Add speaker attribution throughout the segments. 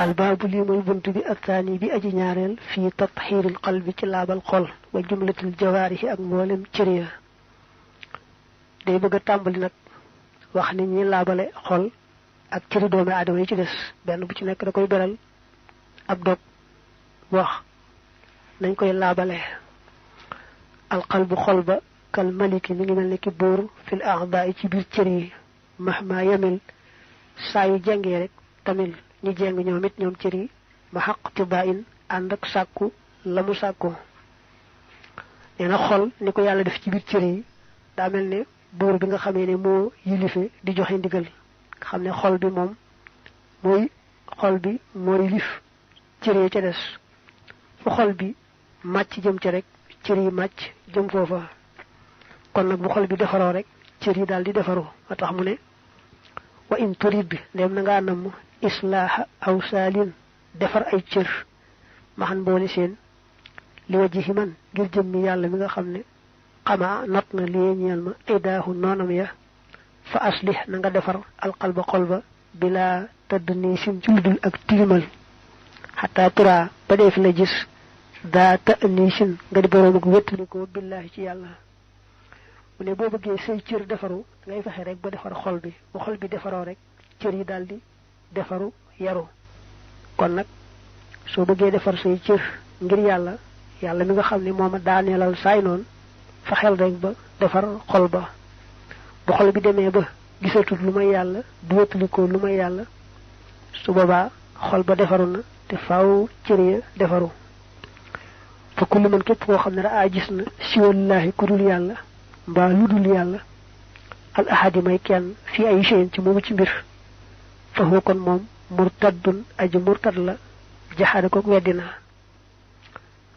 Speaker 1: albaabu lii mooy bunt bi attaani bi aji ñaareel fii tatxiiril qalbi ci laabal xol wa jumlatil jawaarihi ak mboolem cër ya day bëgg a tàmbali nag wax ni ñi laabale xol ak cëri doomi aadama yi ci des benn bu ci nekk da koy beral ab dog wax nañ koy laabale alqalbu xol ba kal maliki mi ngi mel ni ki buur fil a'daa ci biir cër yi mahma yamil saa yu jàngee rek tamil ñi jeng ñoom it ñoom cër yi ma xaq tibaa in ànd ak sàkku la mu sàkku nee na xol ni ko yàlla def ci biir cër yi daa mel ne buur bi nga xamee ne moo yilife di joxe ndigal nga xam ne xol bi moom moo yilif cër yi ca des fu xol bi màcc jëm ca rek cër yi màcc jëm foofa kon nag bu xol bi defaroo rek cër yi daal di defaru a tax mu ne wa in turid ndem na ngaa namm islaaha aw saalin defar ay cër maxan boole seen li wajhi man ngir jëmmi yàlla mi nga xam ne xamaa not na lii ñeel ma idaahu noonam ya fa aslih na nga defar alqalba xol ba bilaa tëdd nii sim ci ludul ak tilimal xataa turaa ba dee fi la gis daa të nii sin nga di boroom ak wéttalikoo billaahi ci yàlla mu ne boo bëggee say cër defaru ngay fexe rek ba defar xol bi bu xol bi defaroo rek cër yi daal di defaru yaru kon nag soo bëggee defar say cër ngir yàlla mi nga xam ne mooma daaneelal saay noonu fexeel rek ba defar xol ba bu xol bi demee ba gisatut lu may yàlla du wéttalikoo lu may yàlla su boobaa xol ba defaru na te faaw cër ya defaru fa kullu man képp koo xam ne daa gis na siwallaahi ku dul yàlla mbaa lu dul yàlla al ahadi may kenn fii ay shay'in ci moomu ci mbir fa huwa kon moom murtaddun aji murtad la jaxaade ko weddina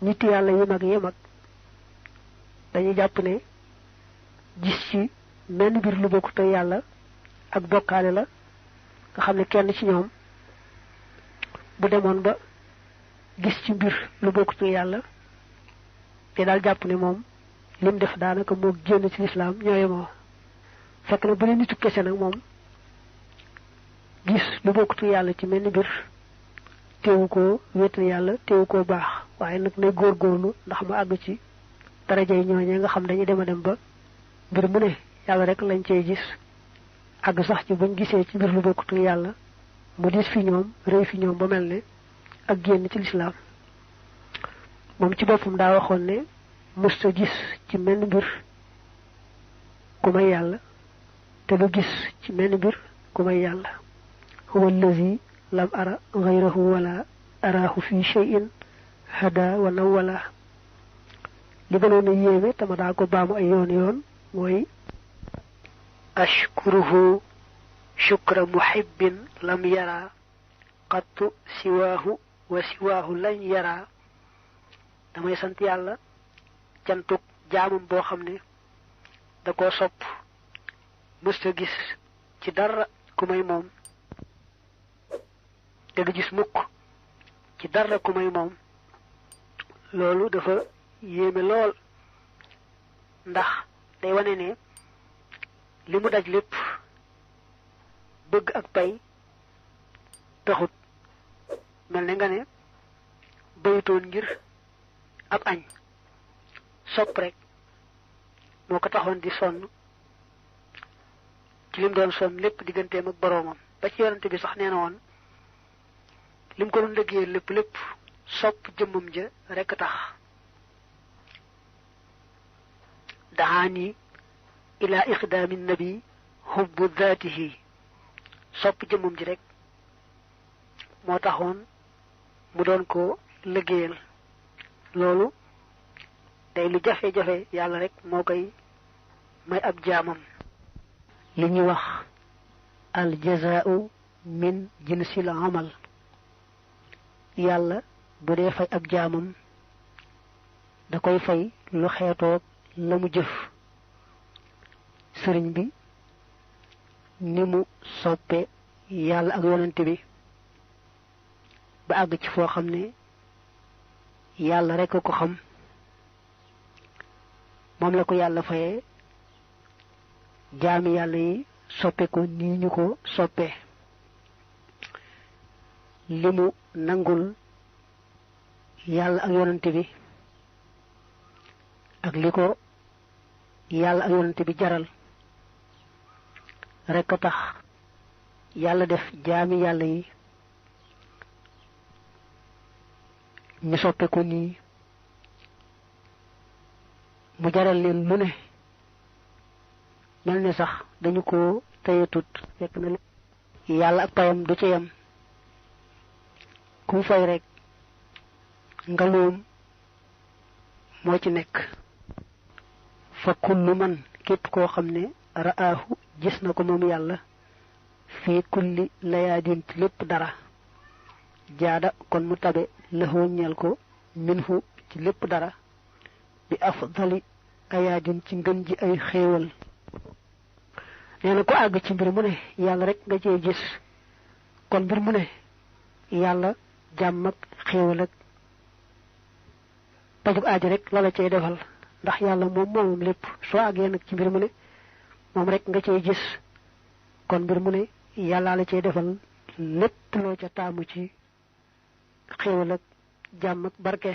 Speaker 1: nit yàlla yi mag dañuy jàpp ne gis ci menn mbir lu bokkut ak yàlla ak bokkaale la nga xam ne kenn ci ñoom bu demoon ba gis ci mbir lu bokkut ak yàlla te daal jàpp ne moom lim def daanaka moo génn ci lislaam ñooye moo fekk na bu ne nitu kese nag moom gis lu bokkut ak yàlla ci mel ni mbir teewu koo wéetal yàlla teewu koo baax waaye nag nay góorgóorlu ndax mu àgg ci darajay ñooñee nga xam dañuy dem a dem ba mbir mu ne yàlla rek lañ cey gis àgg sax ci buñ gisee ci mbir lu bokkut ak yàlla mu diis fi ñoom rëy fi ñoom ba mel ne ak génn ci lislaam moom ci boppam daa waxoon ne mësta gis ci menn mbir ku may yàlla te du gis ci menn mbir ku may yàlla huwa allazi lam ara ghayrahu wala araahu fi shay'in hada wa nawala li gënoon a yéeme tama daa ko baamu ay yoon mooy ashkuruhu shukra muhibbin lam yara qattu siwaahu wa siwaahu lañ yara damay sant yàlla cantuk jaamum boo xam ne da koo sopp mësta gis ci dara ku may moom te du gis mukk ci dara ku may moom loolu dafa yéeme lool ndax day wane ne li mu daj lépp bëgg ak pay taxut mel ne nga ne bayutoon ngir ab añ sopp rek moo ko taxoon di sonn ci lim doon sonn lépp digganteem ak boroomam ba ci yonante bi sax nee na woon lim ko doon liggéey lépp sopp jëmmam ja rek tax dahaani ila iqdaami nabi hubbu dhaatihi sopp jëmmam ji rek moo taxoon mu doon ko liggéeyal loolu day lu jafe-jafe yàlla rek moo koy may ab jaamam li ñuy wax al jazaa'u min jinsil amal yàlla bu dee fay ab jaamam da koy fay lu xeetoog la mu jëf sëriñ bi ni mu soppe yàlla ak yonante bi ba àgg ci foo xam ne yàlla rek ko xam moom la ko yàlla fayee jaami yàlla yi soppe ko nii ñu ko soppe limu nangul yàlla ak yonante bi ak liko yàlla ak yonante bi jaral rek tax yàlla def jaami yàlla yi ñu soppe ko nii mu jaral leen lu ne mel ne sax dañu ko tayetut fekk na yàlla ak payam du ci yam ku fay rek ngaloom moo ci nekk fa kullu man képp koo xam ne ra'aahu gis na ko moom yàlla fi kulli layaadin ci lépp dara jaada kon mu tabe lëxoo ñeel ko minhu ci lépp dara bi afdali ayaadin ci ngën ji ay xéewal nee na ko àgg ci mbir mu ne yàlla rek nga cee gis kon mbir mu ne yàlla jàmm ak xéewal ak pajug aaji rek la la cay defal ndax yàlla moom moomam lépp soo àggee nag ci mbir mu ne moom rek nga cee gis kon mbir mu ne yàlla la cay defal lépp loo ca taamu ci xéewal ak jàmm ak barke